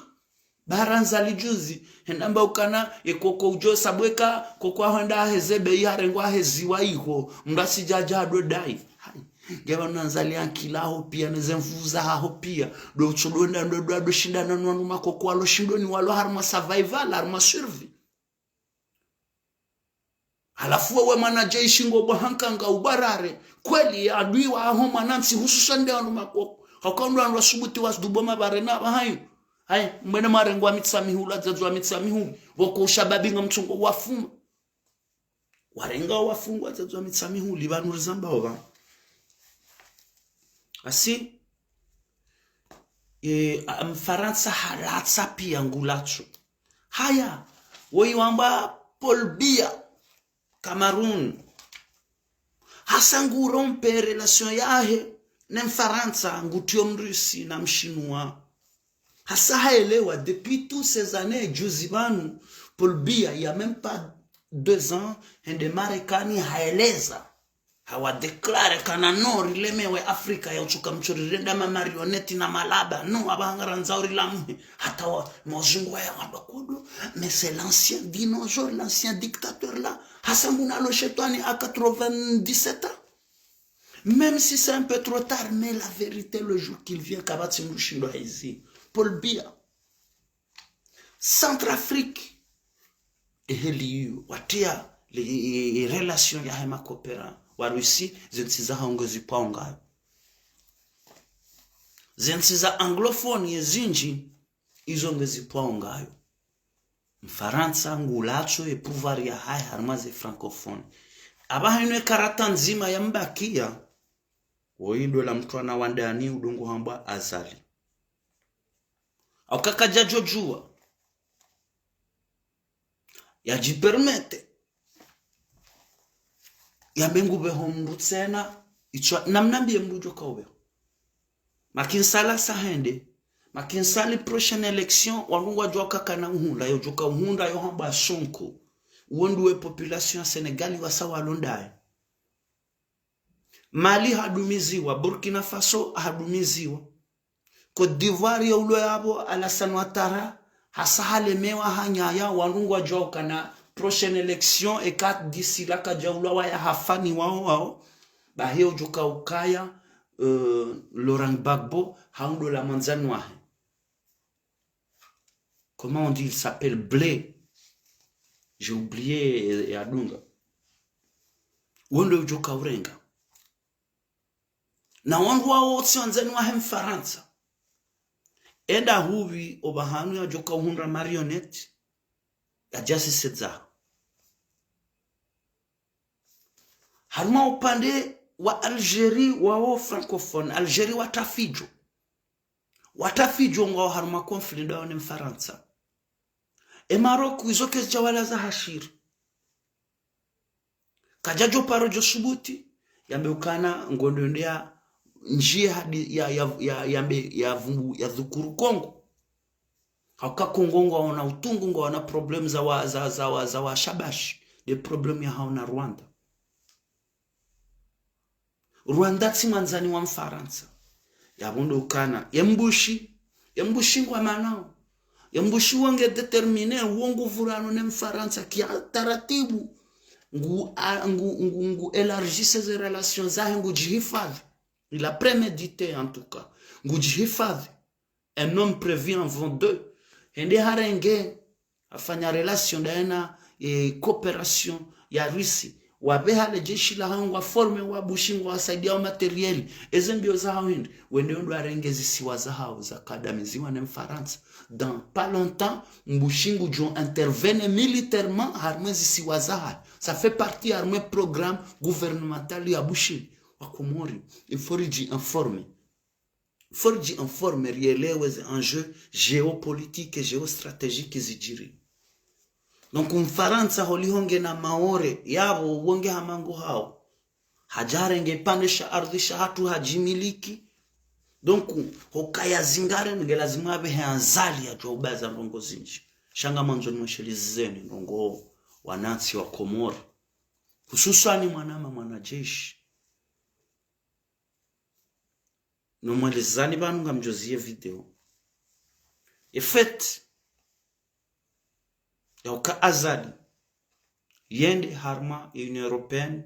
Baranza lijuzi, henda amba ukana, ye koko udjo sabweka, koko aho enda aheze bei harengwa aheziwa iho, mndru asidjadja ado dai. Hayi. Nge pvanu nandzali ankili yaho piya, ne ze nvuu zahaho piya. Ndo utsodo wenda ndo, ndo, ndo shindana no wanu makoko walo shindoni walo harumwa survival, harumwa survie. Halafu wewe mwanajeshi ngo bwa hankanga ubarare. Kweli adui waho mwanantsi hususwani nde wanu makoko. Hauka ndo wanu wasubuti wasudubo mabare na pvahayo. Hayi, mwene mwarengwa Mitsamihuli, wadzadze wa Mitsamihuli. Pvoko ushababi nga mtsongo wafuma. Warenga wafungwa wadzadze wa Mitsamihuli, pvanu rizambao pvanu. Asi, e, a, Mfarantsa halatsa piya ngulatso. Haya, woyi wambwa Paul Biya, Cameroun. Hasa ngu rompre relation yahe ne Mfarantsa, ngutriyo Mrusi na Mshinwa. Hasa haelewa, depuis toutes ces années, juzi pvanu, Paul Biya, il y a même pas deux ans, hende Marekani haeleza. Hawa déclare kana non, rilemewe Afrika ya utsuka mtso rirenda ma marionnette na malaba. Non, apvaha ngarandzao rilamuhe. Hata wa, mozungu waya wamba kodo, mais c'est l'ancien dinosaure, l'ancien dictateur là. Hasa ngunalo shetwani à quatre-vingt-dix-sept ans. Même si c'est un peu trop tard, mais la vérité, le jour qu'il vient, kapvatsi mndru shindo haizi. Paul Biya. Centrafrique. Eheli iyo, watriya le, e, e, relation yahe makopera wa Russie, zentsi zahawo ngezipvao ngayo. Zentsi za anglophone ye zinji, izo ngezipvao ngayo. Mfarantsa ngulatso ye pouvoir yahahe harimwa ze francophone. Apvaha inu ye karata ndzima yambakiya, woyi ndo ola mtwana wa ndani udo uhambwa Azali. Hauka kadjadjo djuwa. Yadjipermete. Yambe ngupveho mndru tsena, itswa, namnambiye mndru djo ka upveho. Macky Sall sa hende. Macky Sall prochaine élection, wandru ngwadjo ukana uhundra, yo djoka uhundra, yo hamba Sonko. Uwo nduwe population ya Sénégal wasa walondaye. Mali hadumiziwa, Burkina Faso hadumiziwa. Côte d'Ivoire yo ulo yapvo Alassane Ouattara, hasa halemewa hanyaya, wandru ngwadjo ukana prochaine élection, eka d'ici là kadja ulwa waya hafani wao wao, bahi yo djoka ukaya, euh, Laurent Gbagbo, haundo la mwandzani wahe. Comment on dit, il s'appelle Blé. J'ai oublié, eh, yadunga. Wendo udjoka urenga. Na wandru wao tsi wandzani wahe Mfarantsa. Enda hupvi opvahanu yadjoka uhundra marionnette, yadjasi sedza. Harumwa upande wa Algérie wao francophone, Algérie watafidjo. Watafidjo ngwao harumwa conflit ndawo ne Mfarantsa. E Maroc izo kezidja wala za hashiri. Kadjadjo paro djo subuti, yambe ukana ngondo nde ya ndjie hadi ya, ya, ya, yambe ya vumbu, ya dhukuru Kongo. Hauka Kongo ngwaona utungu, ngwaona problème za wa, za, za wa, za wa shabashi. Nde problème ya haona Rwanda. Rwanda tsi mwandzani wa Mfarantsa. Yapvo ndo ukana. Ye Mbushi. Ye Mbushi ngwa manao. Ye Mbushi wo nge déterminé, wo ngu vurano ne Mfarantsa. Kia taratibu. Ngu, a, ngu, ngu, ngu élargisse ze relations zahe, ngu djihifadhi. Il a prémédité, en tout cas. Ngu djihifadhi. Un homme prévient avant deux. Hende harenge, hafanya relation ndaye na, eh, coopération ya Russie. Wapveha le jeshi lahao ngwa formé wa Bushi, ngwa wasaidia wa matériel. Eze mbio zahao hindri, wende wendo warenge zisiwa zahao zakadamiziwa ne Mfarantsa. Dans pas longtemps, Mbushi ngudjo intervenir militairement harumwa zisiwa zahao. Ça fait partie harumwa programme gouvernemental ya Bushi. Wa Komori, il faut ridji informer. Faut ridji informer, rielewe ze enjeux géopolitiques et géostratégiques zidjiri. Donc, Mfarantsa holiho nge na Maore, yapvo wo nge ha mango hao. Hadja harenge pande sha ardhi shahatru hadjimiliki. Donc, hukaya zingare nge lazima apvehe Azali yadjuwa ubaza ndrongo zindji. Sha ngamandzo nimweshelezeni ndrongo wanantsi wa Komori. Hususwani mwanama mwanajeshi. Nomwelezani pvanu ngamdjo ziye video. E fait, yauka Azali, yende harumwa Union Européenne,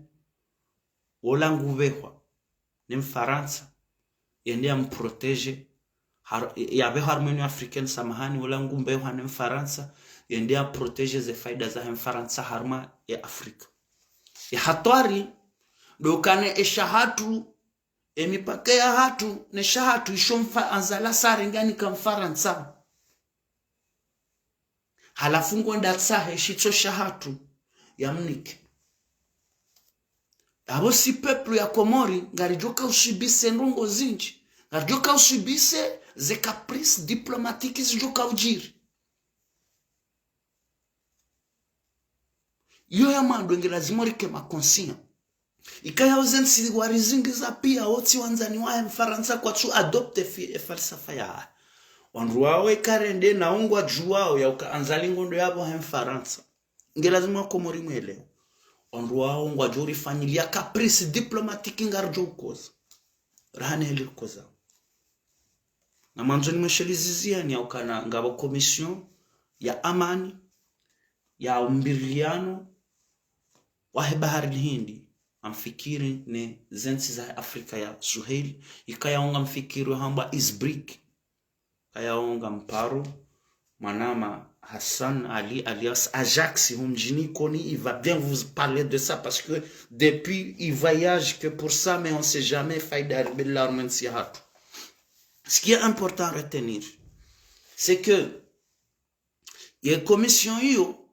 wola ngupvehwa ne Mfarantsa, yende yamprotéger, har-, yapvehwa harumwa Union Africaine, samahani, wola ngumpvehwa ne Mfarantsa, yende yamprotéger ze faida zahe Mfarantsa harumwa ye Afrika. Ye hatwari, ndo ukana eshahatru, emipaka yahatru, neshahatru, isho mfa anzala sare ngani ka Mfarantsa. Halafu ngwenda tsahe shitso shahatru, yamnike. Apvo si peuple ya Komori, ngaridjoka usubise ndrongo zindji, ngaridjoka usubise ze caprices diplomatiques zidjoka udjiri. Iyo ya mwando nge lazima rike ma conscient. Ikaya oze ntsi warizingiza pia, wo tsi wandzani wahe Mfarantsa kwatsu adopter fi-, e falsafa yahe. Wandru wao eka rende na ungwa djuwao yauka Azali ngondo yapvo he Mfarantsa. Nge lazima Komori mwelewe. Wandru wao ngwadjo rifanyilia caprice diplomatique ngaridjo ukoza. Rahana heli rikoza. Ngamandzo nimweshelezeni yaukana ngapvo commission ya amani, ya umbiriliano wahe Bahari Lihindi, ngamfikiri ne zentsi za Afrika ya Suheli, ikaya wo ngamfikiri hambwa ISBRIC, ikaya wo ngamparo mwanama Hassan Ali alias Ajax, humdjini Koni, il va bien vous parler de ça parce que depuis il voyage que pour ça, mais on sait jamais faida ya ribela harumwa entsi yahatru. Ce qui est important à retenir, c'est que ye commission iyo,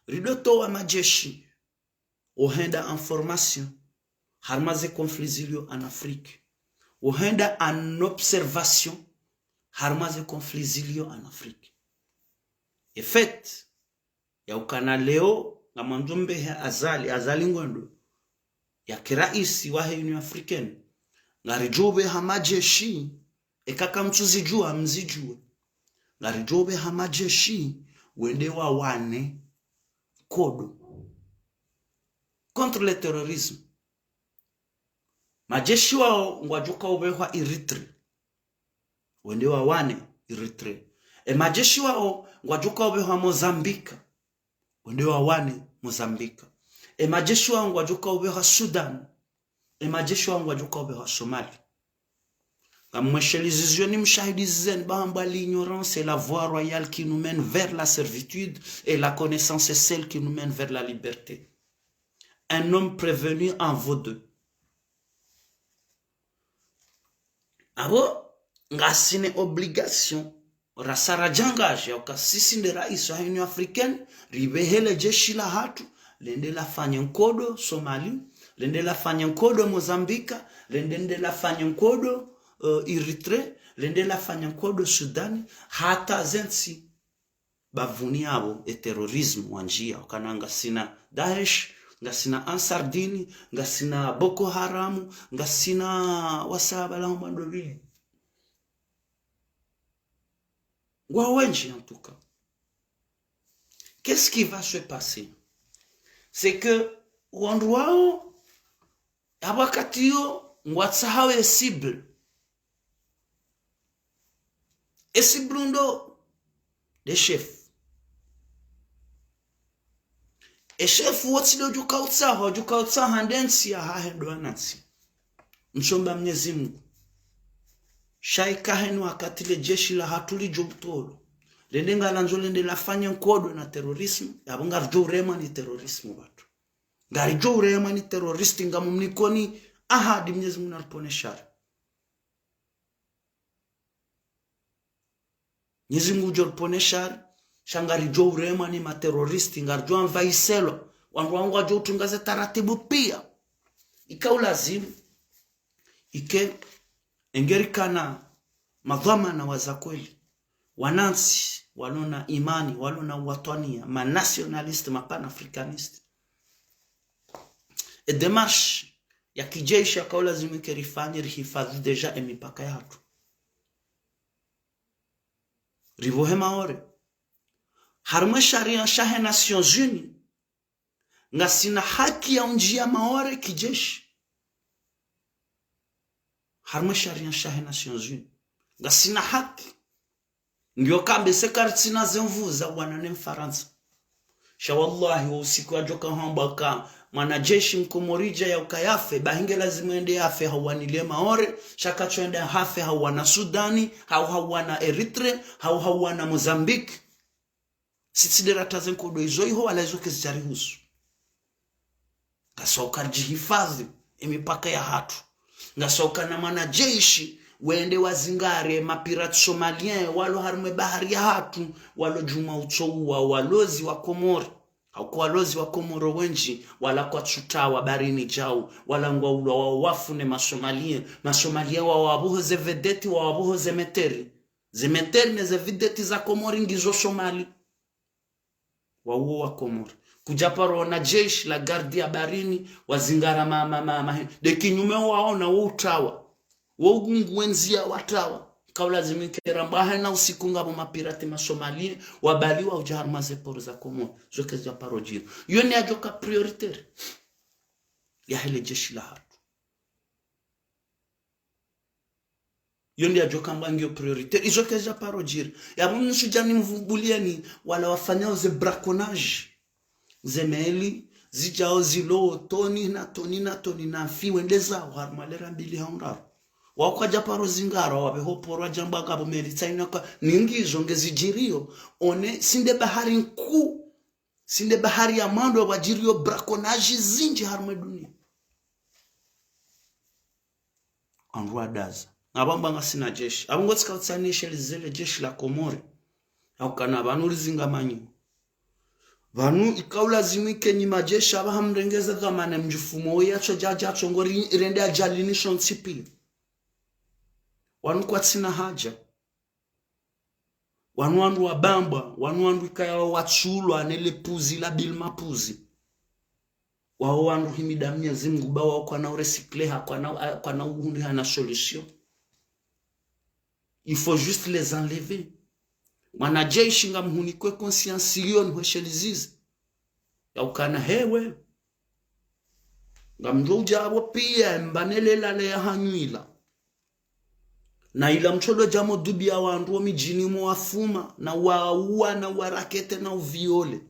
ridotowa majeshi, wohenda en formation harumwa ze conflits zilio en Afrique, wohenda en observation harumwa ze conflits zilio en Afrique. E fait, yaukana leo, ngamandzo mbehe Azali, Azali ngondo yake raisi wahe Union Africaine, ngaridjo ubeha majeshi, Eka kamtsuzidjuwa, mzidjuwe. Ngaridjo upveha madjeshi wende wawane nkodo contre le terrorisme. Madjeshi wao ngwadjo uka upvehwa Eritrea, wende wawane Eritrea. E madjeshi wao ngwadjo uka upvehwa Mozambique, wende wawane Mozambique. E madjeshi wao ngwadjo uka upvehwa Sudan. E madjeshi wao ngwadjo uka upvehwa Somalie. Ngamwesheleziziyoni, mshahidi zizeni, bahambwa: l'ignorance est la voie royale qui nous mène vers la servitude, et la connaissance est celle qui nous mène vers la liberté. Un homme prévenu en vaut deux. Apvo ngasina obligation, rasa radjangadja, yauka sisi nde rais wa Union Africaine, ripvehe le jeshi lahatru, lende lafanye nkodo Somalie, lende lafanye nkodo Mozambique, lende nde lafanye nkodo, eh, Eritrea, lende lafanye nkodo Sudan, hata zentsi bapvuni apvo e terrorisme wandjia, ukana ngasina Daesh, ngasina Ansar Dine, ngasina Boko Haram, ngasina wasaya pvala ho mwando pvili. Ngwao wendji, en tout cas. Qu'est-ce qui va se passer ? C'est que wandru wao, apvo wakati yo, ngwatsahao e cible. E cible ndo nde shefu. E shefu wo tsi ndo djo uka utsaha, djo uka utsaha nde ntsi yahahe ndo wanantsi. Mtsomba Mnyezi Mungu, sha ika heni wakati le jeshi lahatru lidjo utolwa, lende ngalandzo lende lafanye nkodo na terrorisme, yapvo ngaridjo uremwa ni terrorisme pvatru. Ngaridjo uremwa ni terroriste, ngamumnikoni ahadi, Mnyezi Mungu naripvone shari. Mnyezi Mungu udjo ripvone shari, sha ngaridjo uremwa ni ma terroriste, ngaridjo anvahiselwa, wandru wao ngwadjo utunga ze taratibu pia. Ika ulazimu, ike, engerikana madhwamana wa za kweli, wanantsi walo na imani, walo na uwatwaniya, ma nationaliste, ma panafricaniste. E démarche ya kijeshi yaka ulazimu ike rifanye, rihifadhi déjà e mipaka yahatru. Ripvohe Maore. Harimwa e sharia shahe Nations Unies, ngasina haki ya undjia Maore kijeshi. Harimwa e sharia shahe Nations Unies, ngasina haki. Ngiyo kambe se karitsina ze nvu za uwana ne Mfarantsa. Sha wallahi, wo usiku wadjo uka hamba ka mwanajeshi Mkomori dja yauka yafe, bahi nge lazimu ende yafe ha uwanilia Maore, sha katsu ende hafe ha uwana Sudani, hau ha uwana Eritrea, hau ha uwana Mozambique. Si tsi nde ratsaha ze nkodo izo iho, wala izo kazidja rihusu. Ngasina uka ridjihifadhi e mipaka yahatru. Ngasina uka na mwanajeshi wende wazingare ma pirates somaliens walo harimwa e bahari yahatru, walo djuma utsouwa walozi wa Komori. Hauka walozi wa Komori wendji wala kwatsu utawa baharini djau, wala ngwaulwa wao wafu ne ma Somaliens. Ma Somaliens wao wapvuho ze vedettes, wao wapvuho ze meteurs. Ze meteurs ne ze vedettes za Komori ngizo Somali. Wauo wa Komori. Kudja paro ona jeshi la garde ya baharini, wazingara ma, ma, ma, ma, nde kinyume waona wo utawa. Wo ugungu wendzia watawa. Ka ulazimu ike ramba hena usiku ngapvo ma pirates ma Somaliens, wabaliwa udja harimwa ze ports za Komori. Zo kazidja paro djiri. Yo nde yadjo uka prioritaire yahe le jeshi lahatru. Yo nde yadjo uka mba ngiyo prioritaire. Izo kazidja paro djiri. Yapvo msudja nimvumbuliyeni wala wafanyao ze braconnage. Ze meli, zidjao zilo toni na toni na toni na mfi wende zao harimwa lera mbili hau ndraru. Wao kwadja paro zingara, wapveho poro wadja mba ngapvo meli tsi ina ka, ningizo nge zidjiriyo, one si nde bahari nkuu, si nde bahari ya mwando wadjiriyo braconnage zindji harimwa e dunia. Wandru wadaza. Ngapvo amba ngasina jeshi. Apvo ngotsika utsaha nishelezeze le jeshi la Komori. Hauka na pvanu rizingamanyiwa. Pvanu ika ulazimu ike nyi majeshi apvaha mrenge ze dhwamana mdjifumo wo yatso djadja tso ngori rende ajalini shontsi pia. Wanu kwatsina haja. Wanu wandru wabambwa, wanu wandru ikaya wao watsulwa ne le puzi la Bill Mapuzi. Wao wandru himida Mnyezi Mungu ba wao kwana urecycler ha, kwana, kwana uhundri hana solution. Il faut juste les enlever. Mwana jeshi ngamhunikwe conscience iyo nihweshelezize. Ya ukana hewe. Ngamdjo udja apvo pia mbane le lale ya hanyu ila. Na ila mtsodo dja modhubi ya wandru wo midjini mo wafuma, na uwaua, na uwarakete, na uviole.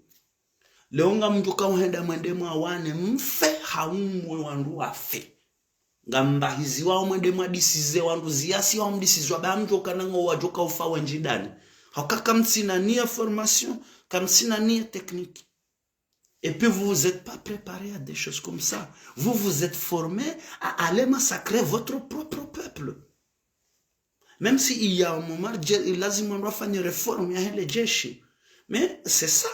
Leo ngamdjo kauhenda mwende mwawane, mfe hau mwe wandru wafe. Ngambahiziwao mwende mwadisize wandru ziyasi, hau mdisizwa ba mdjo kana ngo wadjo kaufa wendji ndani. Hauka kamtsina ni ya formation, kamtsina ni ya technique. Et puis vous vous êtes pas préparé à des choses comme ça. Vous vous êtes formé à aller massacrer votre propre peuple. Même si il y a un moment, je- lazima wandru wafanye réforme ya hele jeshi. Mais c'est ça.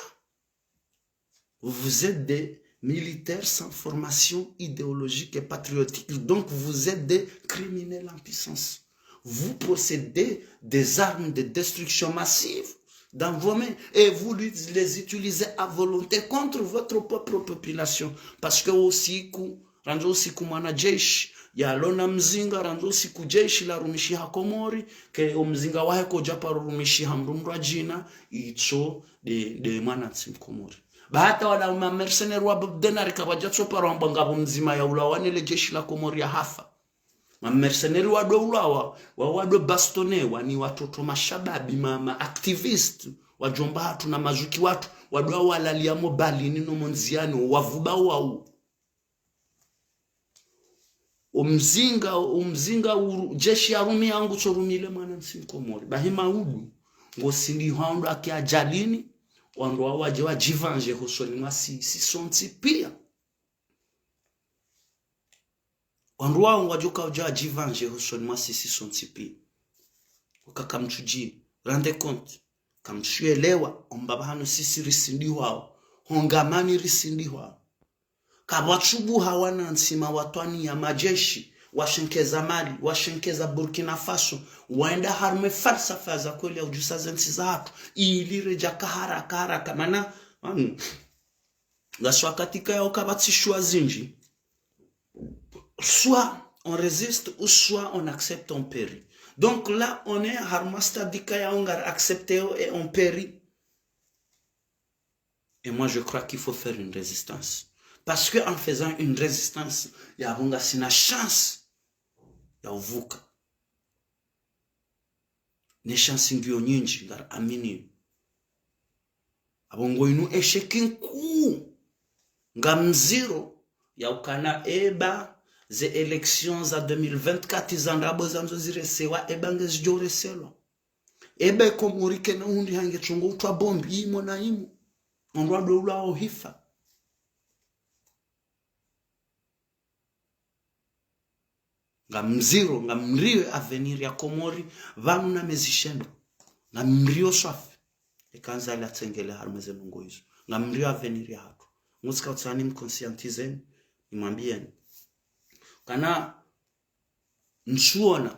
Vous êtes des militaires sans formation idéologique et patriotique. Donc vous êtes des criminels en puissance. Vous possédez des armes de destruction massive dans vos mains et vous les utilisez à volonté contre votre propre population. Parce que usiku, randzi usiku mwana jeshi yalona mzinga, randzi usiku jeshi larumishiha Komori, ke omzinga wahe kodja paro rumishiha mdru mdru adjina, itso de, de mwana ntsi Mkomori. Ba hata wala ma mercenaires wa Bob Denard kapvadja tso paro amba ngapvo mdzima ya ulawa ne le jeshi la Komori ya hafa. Ma mercenaires wado ulawa, wa wado bastonné, wa ni watoto mashababi, ma, ma activistes, wadjomba hatru na mazuki watru, wado walalia mo balini no mo ndziani, wavuba wau. Omzinga, omzinga uru, jeshi ya rumi yangu tso rumile mwana ntsi Mkomori. Bahi maudu, ngo sindi hwandru ake ajalini, wandru wa wadje wadjivanje hosoni mwa si, si sontsi pia. Wandru wao ngwadjo kaudja wadjivanje hosoni mwa sisi sontsi pia. Uka kamtsudji rendre compte, kamtsuelewa, omba pvahanu sisi risindihwao, hongamani risindihwao. Kapvatsubuha wana ntsi ma watwani ya majeshi, washenkeza Mali, washenkeza Burkina Faso, waenda harumwa falsafa za kweli ya udjusa ze ntsi za hatru, ili redja kahara, kahara, kamana, anu, ngasi wakati kaya uka pvatsi shuwa zindji. Soit on résiste, ou soit on accepte, on périt. Donc là, on est harumwa stade kaya ngari accepter et on périt. Et moi, je crois qu'il faut faire une résistance. Parce que en faisant une résistance, yapvo ngasina chance ya uvuka. Ne chance ngiyo nyindji, ngari amini. Apvo ngo inu échec nkuu. Ngamziro ya ukana eba ze élections za deux mille vingt-quatre za ndrabo zandzo ziresewa, eba ngezidjo reselwa. Eba e Komori kena uhundri hange tsongo utwa bombi imo na imo. Ondro ado ulawa ohifa. Ngamziro, ngamriyo avenir ya Komori, pvanu na mezi shenda. Ngamriyo swafi. Eka Azali atsengele harumwa ze ndrongoo izo. Ngamriyo avenir ya hatru. Mutsika utsani mconscientiseni, nimwambieni. Kana ntsuona,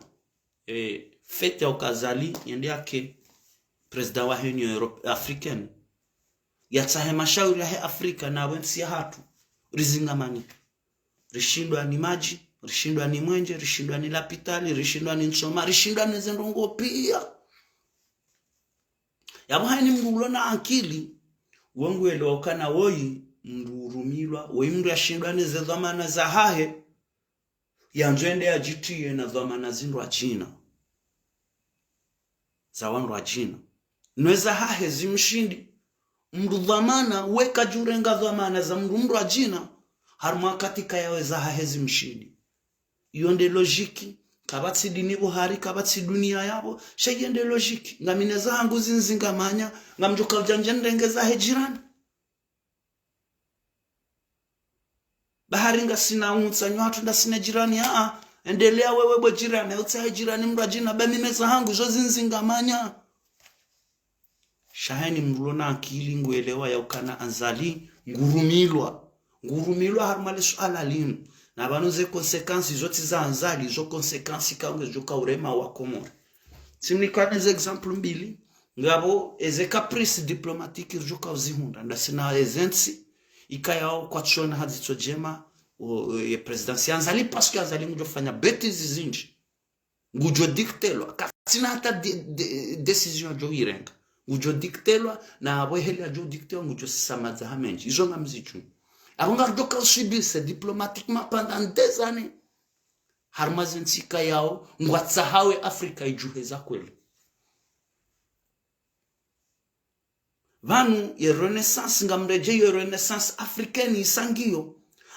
eh, fait ya uka Azali, yende yake président wa Union Europe-, Africaine. Yatsahe mashauri yahe Afrika na wentsi ya hatru. Rizingamani. Rishindwa ni madji, rishindwa ni mwenje, rishindwa ni lapitali, rishindwa ni nsoma, rishindwa ni ze ndrongoo pia. Yapvo haini mdru ulo na akili, we nguelewa ukana woyi mdru urumilwa, woyi mdru yashindwa ni ze dhwamana zahahe, yandzo ende yadjitiye na dhwamana zindru adjina. Za wandru adjina. Nwe zahahe zimshindi. Mdru dhwamana, we kadjurenga dhwamana za mdru, mdru adjina, harumwa wakati kaya we zahahe zimshindi. Iyo nde logique, kapvatsi dini pvo hari, kapvatsi dunia yapvo, sha iyo nde logique. Ngamina zahangu zinzingamanya, ngamdjo kaudja ndjendrenge zahe jirani. Ba hari ngasina untsanyo hatru ndasina jirani, aa, endelea wewe bo jirani, utsahe jirani mdru adjina, ba mi meza hangu zo zinzingamanya. Sha haini mdru ulo na akili nguelewa ya ukana Azali ngurumilwa. Ngurumilwa harumwa le suala linu. Na pvanu ze conséquences zo tsi za Azali, zo conséquences ka ngezidjo kaurema wa Komori. Tsimnikane ze exemple mbili, ngapvo eze caprices diplomatiques ridjo kauzihundra, ndasina eze ntsi, ikayao kwatsiona ha dzitso djema, o, o, ye présidence ya Azali, parce que Azali ngudjo fanya bêtises zindji. Ngudjo dictelwa, ka Katsina hata de, de, décision yadjo irenga. Ngudjo dictelwa, na apvo eheli yadjo dictelwa, ngudjo sisa madza ha mendji. Izo ngamzidjuo. Apvo ngaridjo ka usubir, c'est diplomatiquement pendant des années. Harumwa ze ntsi ikao, ngwatsahao Afrika idjuhe za kweli. Pvanu ye renaissance, ngamredjeyi ye renaissance africaine isa ngiyo.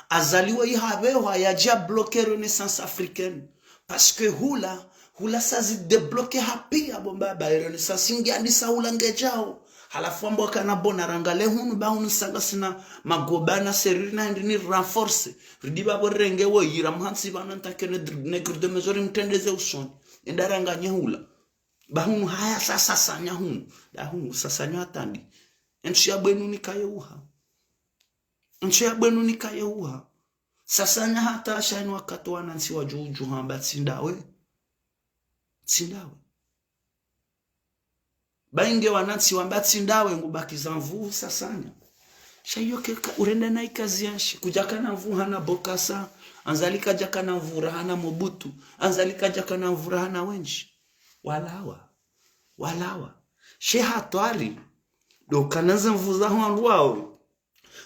Azali wo ihapvehwa yadja bloquer renaissance africaine. Parce que hula, hula sa zi débloquer hapvi apvo mbaba, ye renaissance ngiandisa hula ngedjao. Halafu wambo kana bona rangale hunu, ba hunu sa ngasina magoba na seriri na hindri ni renforcer. Ridi ba pvo renge wo ira mhantsi pvanu en tant que nègre, nègre de maison rimtrendeze usoni. Enda ranganye hula. Ba hunu haya sa sasanya hunu. Da hunu sasanya hata ndi. Entsi ya bwenu nikaye uha. Entsi ya bwenu nikaye uha. Sasanya hata sha inu wakati wanantsi wadjo udjuha amba tsi ndawe. Tsi ndawe. Ba inge wanantsi wamba tsi ndawe ngubakiza nvuu sasanya. Sha iyo keka urenda na ikazi yanshi. Kudjakana nvuu hana Bokassa. Azali kadjakana nvuu rahana Mobutu. Azali kadjakana nvuu rahana wendji. Walawa. Walawa. She hatwari. Do kana ze nvuu za hwandru wao.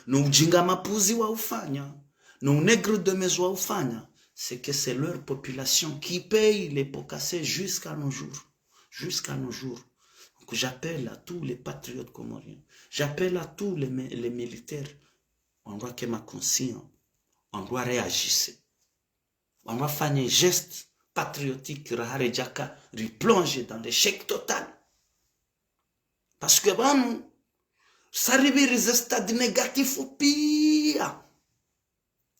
No ujinga mapuzi wa ufanya. No nègre de maison wa ufanya. C'est que c'est leur population qui paye les pots cassés jusqu'à nos jours. Jusqu'à nos jours. Donc j'appelle à tous les patriotes comoriens. J'appelle à tous les, mi- les militaires. On doit être conscient. On doit réagir. On doit faire un geste patriotique. Raha redjaka replonger dans l'échec total. Parce que pvanu, sa ripviri ze stade négatif pia.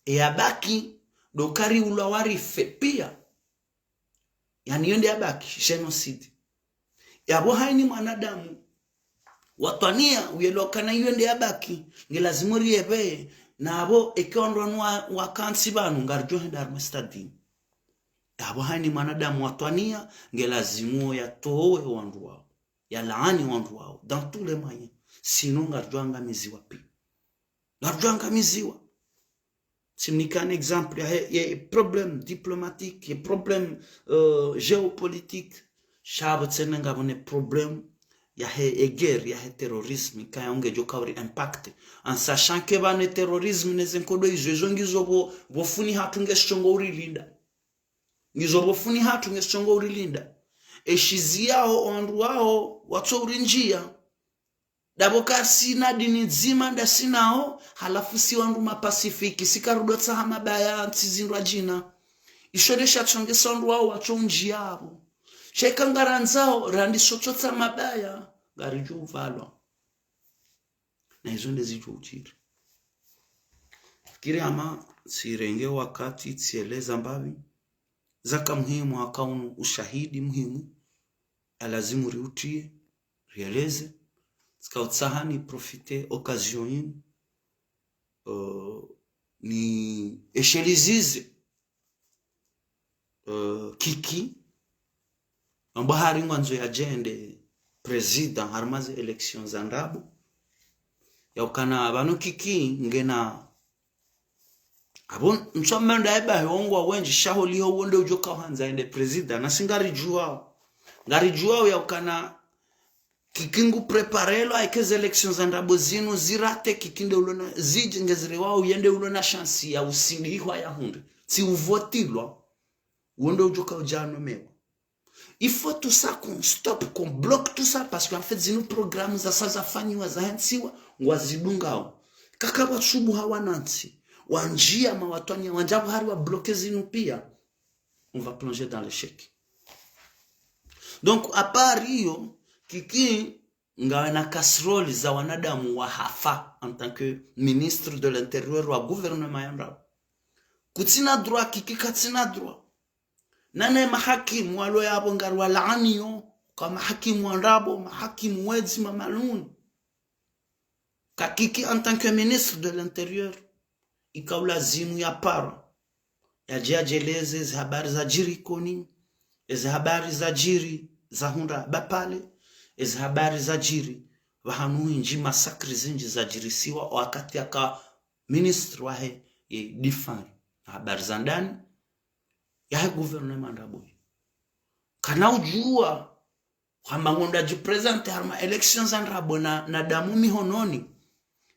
E yabaki, do kari ulwa warife pia. Yani iyo nde yabaki, génocide. Yapvo haini mwanadamu, watwaniya, uyelewa kana iyo nde yabaki, nge lazimu riyepve, na apvo eke wandru wanu wa, wakantsi pvanu, ngaridjo henda harumwa stade. Yapvo haini mwanadamu watwaniya, nge lazimu yatowe wandru wao. Yalaani wandru wao, dans tous les moyens. Sinon, ngaridjo angamiziwa pia. Ngaridjo angamiziwa. Tsimnika un exemple, yahe, ye problème diplomatique, ye problème, euh, géopolitique. Sha pvo tsena ngapvo ne problème, yahe, ye guerre, yahe terrorisme, ikaya ngedjo ka uri impacter. En sachant que pvanu terrorisme, ne ze nkodo izo, izo ngizo pvo, pvo funi hatru nge shongo urilinda. Ngizo pvo funi hatru nge shongo urilinda. Eshizi yao, wandru wao, watso urindjia. Dapvo kasina dini ndzima ndasinao, halafu si wandru ma pacifique, si karudotsaha mabaya ntsi zindrwadjina. Isho nde shatsongesa wandru wao watso undjia apvo. Sha ika ngarandzao, randisa utsotsaha mabaya, ngaridjo upvalwa. Na izo nde zidjo udjiri. Fikiri hama tsirenge wakati tsieleza mbapvi, zaka muhimu haka unu ushahidi muhimu, yalazimu riutriye, rieleze, tsika utsaha ni profiter occasion inu, euh, ni eshelizize, euh, Kiki, amba hari ngwandzo yadje yende président harumwa ze élections za ndrabo. Yaukana pvanu Kiki ngena. Apvo ntswa menda eba hewongwa wendji sha holiho wo nde udjo ka uhandza yende président. Nasi ngaridjuao. Ngaridjuao yaukana Kiki ngu préparelwa eke ze élections za ndrabo zinu zirate Kiki nde ulona zidje ngezirewao yende ulona chance ya usindihwa ya hundre. Tsi uvotilwa. Wo nde udjo ka udja anomewa. Il faut tout ça qu'on stoppe, qu'on bloque tout ça, parce qu'en fait, zinu programme za sa zafanyiwa, zahentsiwa, ngwazidungao. Kaka watsubuha wanantsi, wandjia mawatwaniya, wandja pvo hari wa bloquer zinu pia, on va plonger dans l'échec. Donc, à part iyo, Kiki ngawe na casserole za wanadamu wahafa en tant que ministre de l'Intérieur wa gouvernement ya ndrabo. Kutsina droit, Kiki katsina droit. Nane mahakimu walo yapvo ngariwalaaniyo, ka mahakimu wa ndrabo, mahakimu wedzi, mamaluni. Ka Kiki en tant que ministre de l'Intérieur, ika ulazimu yapara. Yadje yadjeleze ezi habari zadjiri Ikoni, ezi habari zadjiri za hundra Bapale, ezi habari zadjiri pvahanu hindji massacres zindji zadjirisiwa wakati yaka ministre wahe ye défense na habari za ndani, yahe gouvernement ndrabo iyo. Kana udjua hwamba ngondro adjiprésenter harumwa élections za ndrabo na, na damu mihononi.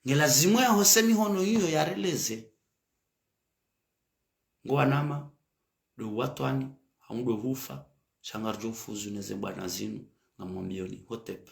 Nge lazimu yahose mihono iyo yareleze. Ngo wanama, ndo watwani, hau ndo hufa, sha ngaridjo ufuzu neze mbwana zinu, ngamwambiyoni, hotep.